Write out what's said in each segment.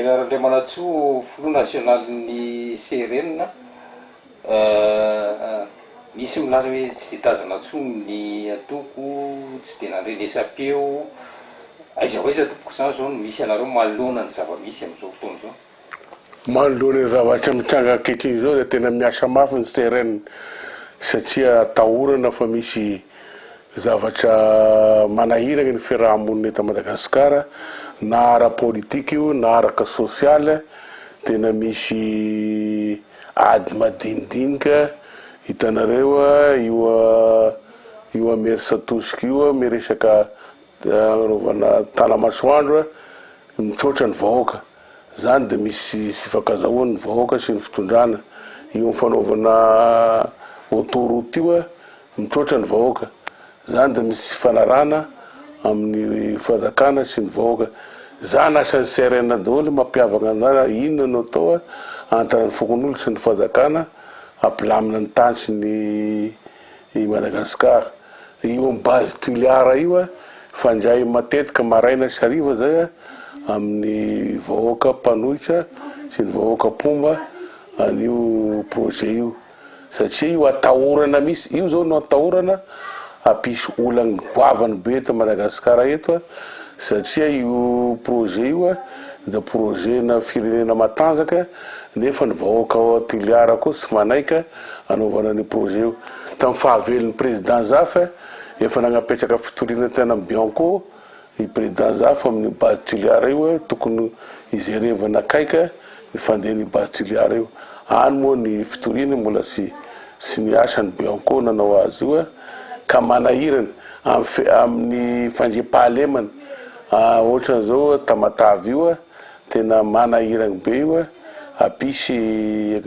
Bernard Andriamanantsoa, filoha nasionalin'ny CRN. Misy milaza hoe tsy dia tazana intsony ny antoko, tsy dia nandrenesam-peo. Aiza ho aiza tompoko izany izao no misy anareo manoloana ny zava-misy amin'izao fotoana izao? Manoloana ny zavatra mitranga ankehitriny izao dia tena miasa mafy ny CRN satria atahorana fa misy zavatra manahirana ny fiaraha-monina eto Madagasikara na ara-politika io na araka sosialy, tena misy ady madinidinika hitanareo io io Amerisatosika io miresaka anaovana tanamasoandro mitroatra ny vahoaka. Zany dia misy tsy ifankazahoany ny vahoaka sy ny fitondrana. Io amin'ny fanaovana autoroute io mitroatra ny vahoaka. Zany dia misy tsy ifanarahana amin'ny fanjakana sy ny vahoaka. Zany asan'ny CRN daholo mampihavagna an'zany inona no atao entre ny fokonolona sy ny fanjakana hampilamina ny tany sy ny i Madagascar. Io am base Tuliara io a, fandray matetika maraina sy hariva zay a, amin'ny vahoaka mpanohitra sy ny vahoaka mpomba an'io projet io. Satria io atahorana mihitsy, io zao no atahorana hampisy olagny goavany be eto Madagascar eto a, satria io projet io a dia projet na firenena matanjaka nefa ny vahoaka ao Tuliara koa tsy manaika anaovana an'io projet io. Tamin'ny fahavelon'ny Président Zafy, efa nagnapetraka fitoriana tany amin'ny Bianco i Président Zafy amin'io base Tuliara io hoe tokony hijerevana akaiky ny fandehan'io base Tuliara io. Any moa ny fitoriana mbola tsy tsy niasa ny Bianco nanao azy io ka manahirana amin'ny amin'ny fandriampahalemana ohatran'izao Tamatave io. Tena manahiragny be io a, hampisy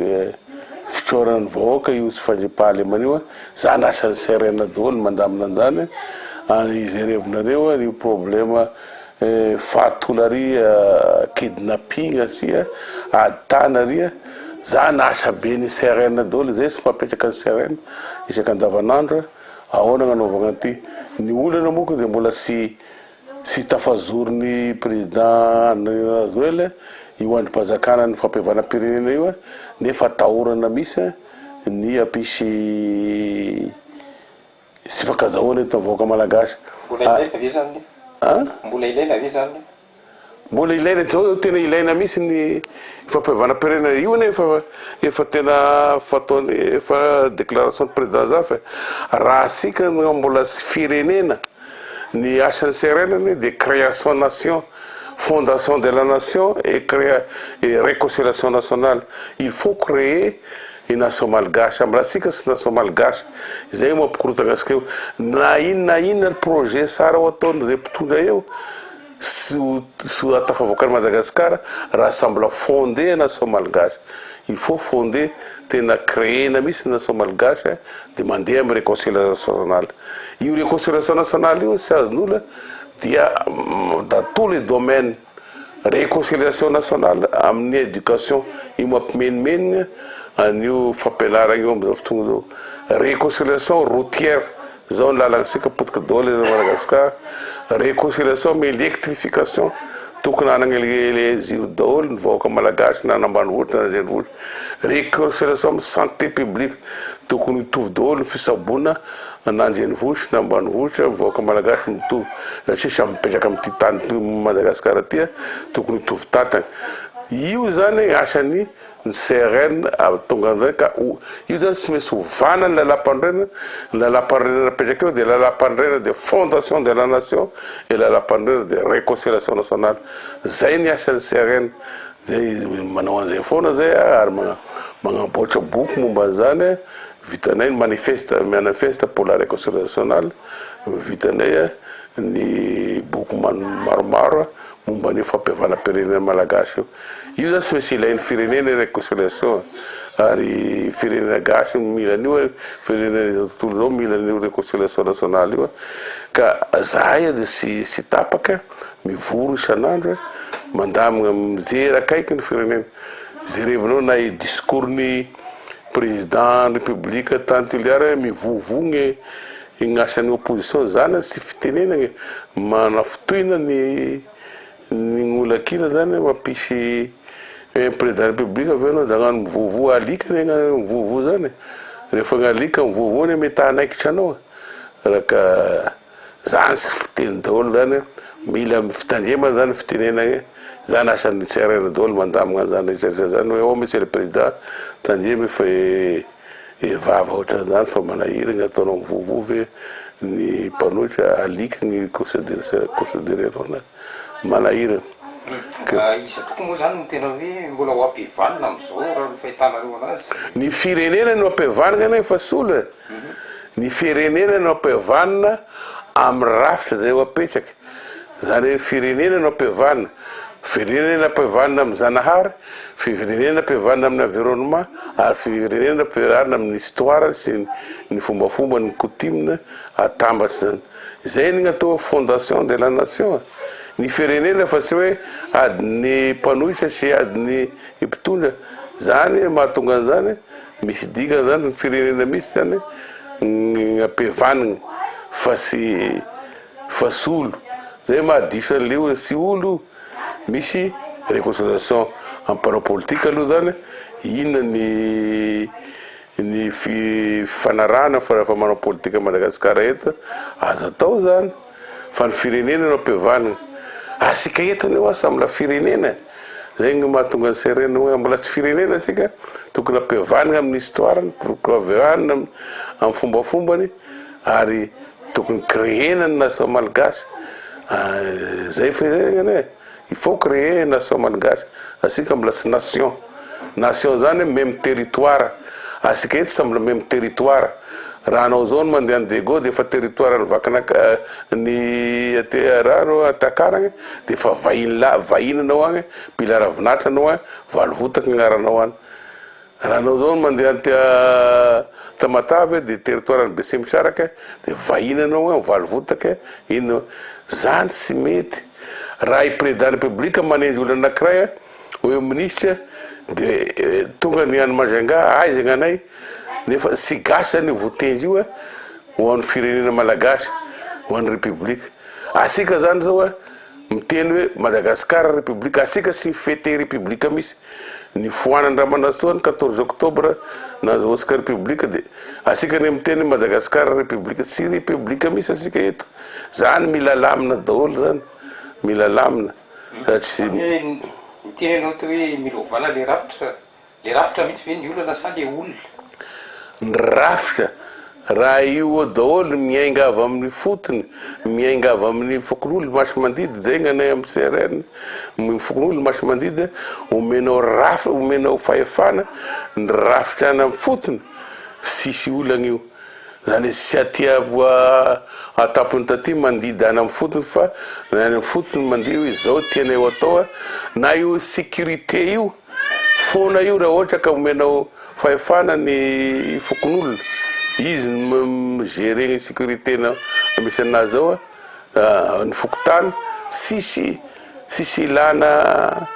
fitroarana ny vahoaka io tsy fandriampahalemana io a, zany asan'ny CRN daholo ny mandamina an'izany a, jerevinareo io problème fatola ary kidnapping sy ady tany ary a, zany asa be ny CRN daholo, zay tsy mapetraka ny CRN isaka andavanandro a, ahoana gnanaovagna an'ity, ny olana moko de mbola tsy Tsy tafazoro ny président Andry Rajoel io andrim-panjakana ny fampihavanam-pirenena io nefa atahorana mihitsy ny hampisy tsy fankazahoana eto amin'ny vahoaka malagasy. Mbola ilaina ve zany nefa? Mbola ilaina ve zany nefa? Mbola ilaina, zao tena ilaina mihitsy ny fampihavanam-pirenena, io anie efa efa tena fataony efa déclaration ny président Zafy e, raha asika no mbola tsy firenena, ny asan'ny CRN anie dia création nation, fondation de la nation et créa et réconciliation nationale, il faut créer une nation malgache, mbola asika tsy nation malgache, izay mampikorontana antsika io, na inona na inona projet tsara ho ataon'izay mpitondra eo, Tsy ho tsy ho tafavoaka an'i Madagascar raha tsy mbola fonder nation malgache. Il faut fonder, tena créer-na mihitsy ny nation malgache dia mandeha amin'ny réconciliation nationale. Io réconciliation nationale io tsy azon'olona dia dans tous les domaines. Réconciliation nationale amin'ny éducation, io mampimenomenona an'io fampianarana io amin'izao fotoana izao. Réconciliation routière. Zao ny lalantsika potika daholo eran'i Madagascar, reconciliation mais electrification, tokony hanagna le jiro daholo ny vahoaka malagasy na an'ambanivohitra na andrenivohitra, reconciliation amin'ny santé publique, tokony hitovy daholo ny fisaboana na andrenivohitra na ambanivohitra, vahoaka malagasy mitovy satria samy mipetraka amin'ity tany Madagascar ty tokony hitovy tantana, io zany asan'ny ny CRN tonga an'izay ka io zany tsy maintsy ovana ny lalàmpanorenana, ny lalàmpanorenana apetraka eo dia lalàmpanorenana de fondation de la nation et lalàmpanorenana de réconciliation nationale, zay ny asan'ny CRN, zay manao an'izay foana zay ary magnamboatra boky momba an'izany, vitanay ny manifeste manifeste pour la réconciliation nationale, vitanay ny boky maromaro momba an'io fampihavanam-pirenena malagasy io. Io zany tsy maintsy ilain'ny firenena io réconciliation ary firenena gasy mila an'io e, firenena izao tontolo izao mila an'io réconciliation nationale io ka zahay dia tsy tsy tapaka mivory isan'andro mandamina mijery akaiky ny firenena, jerevinao na i discours-n'ny président république tany Toliara mivovogna igny asan'ny opposition zany tsy fitenenana e, manafintohina ny. Ny gn'olakila zany mampisy président république avy eo anao da agnano mivovoa alika anie agnano mivovoa zany e, rehefa gn'alika mivovoa anie mety hanaikitra anao e, raha ka zany sy fiteny daholo zany mila fitandremana zany fitenenagna zany asan'ny CRN daholo mandamigna an'zany rehetra zany hoe oh monsieur le président tandremo fa e vava ohatran'zany fa manahiragna ataonao mivovoa ve ny mpanohitra alika ny considerenao anazy manahirana. Ka iza tokoa moa zany no tena hoe mbola ho ampihavanina amin'izao raha ny fahitanareo anazy? Ny firenena no ampihavanina anie fa solo e! Ny firenena no ampihavanina amin'ny rafitra izay ho apetraka. Izany hoe firenena no ampihavanina. Firenena ampihavanina amin'ny Zanahary, firenena ampihavanina amin'ny environnement, ary firenena ampihavanina amin'ny histoire sy ny fombafomba, ny coutume atambatra izany. Izay ny atao hoe fondation de la nation e. Ny firenena fa tsy hoe adin'ny mpanohitra sy adin'ny mpitondra. Zany mahatonga an'izany, misy dikany zany ny firenena misy zany ny ampihavanina fa tsy fa tsy olo. Zay mahadiso an'le hoe tsy olo io. Misy reconciliation amin'ny mpanao politika aloha zany, inona ny ny fifanarahana fa rehefa manao politika Madagascar eto aza atao zany fa ny firenena no ampihavanina asika eto anie hoa samy la firenena e zay no mahatonga ny CRN hoe mbola tsy firenena asika tokony ampihavanina amin'ny histoire ny ampihavanina amin'ny fombafombany ary tokony créer-na ny nation malgache zay fa zay anie e. Il faut créer nation malgache, asika mbola tsy nation, nation zany même territoire, asika eto samy mbola même territoire, raha anao zao no mandeha any Diego de efa territoire ny vakinaka ny aty raha anao Antakaragna de efa vahiny la vahiny anao agny, mpila ravinahitra anao agny, valovotaka agnaranao agny. Raha anao zao no mandeha any Tamatave de territoire ny Betsimisaraka de vahiny anao any Valovotaka inona zany tsy mety raha i président république manendry olona anakiray hoe ministre de tonga ny any Majunga aiza gnanay nefa tsy gasy zany io voatendry io ho an'ny firenena malagasy ho an'ny république asika zany zao a Miteny hoe Madagascar République asika sy fete République misy ny foanany Ramanantsoa ny 14 octobre nazahoantsika République de asika ne miteny hoe Madagascar République tsy République misy asika eto zany mila alamina daholo zany mila alamina fa tsy Zany hoe miteny ianao to hoe mila ovana le rafitra Le rafitra mihitsy ve ny olana sa le olona? Ny rafitra, raha io eo daholo miainga avy amin'ny fotony, miainga avy amin'ny fokonolona masimandidy, zay ny anay amin'ny CRN, ny fokonolona masimandidy omenao rafitra, omenao fahefana ny rafitra any amin'ny fotony, tsisy olana io. Zany hoe tsy aty an-tampony taty mandidy any amin'ny fotony fa ny any amin'ny fotony mandidy hoe izao tianay ho atao na io sécurité io. Foana io raha ohatra ka omenao fahefana ny fokonolona, izy no mi-gerer ny sécurité misy anazy ao, ny fokontany, tsisy tsisy ilana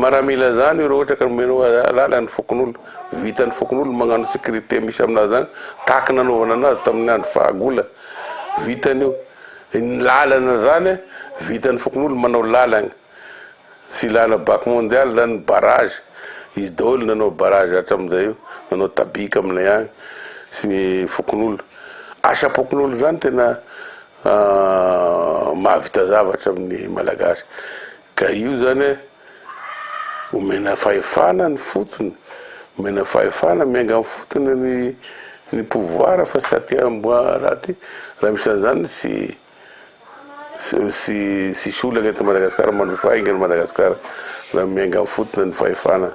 maramila zany io raha ohatra ka omenao alala ny fokonolona, vitan'ny fokonolona magnano sécurité misy aminazy zany, tahaka nanaovana anazy tamin'ny andro fahagola, vitany io, ny lalana zany vitan'ny fokonolona manao lalana. Tsy ilana bac mondial zany ny barrage, izy daholo nanao barrage hatramizay io, nanao tabika aminay agny sy ny fokonolona. Asam-pokonolona zany tena mahavita zavatra amin'ny malagasy ka io zany omena fahefana ny fotony, omena fahefana miainga amin'ny fotony ny ny pouvoir fa tsy aty amboa raha ty, raha misy an'izany tsy Tsy tsisy olana eto Madagascar mandroso haingana Madagascar raha miainga amin'ny fotony ny fahefana.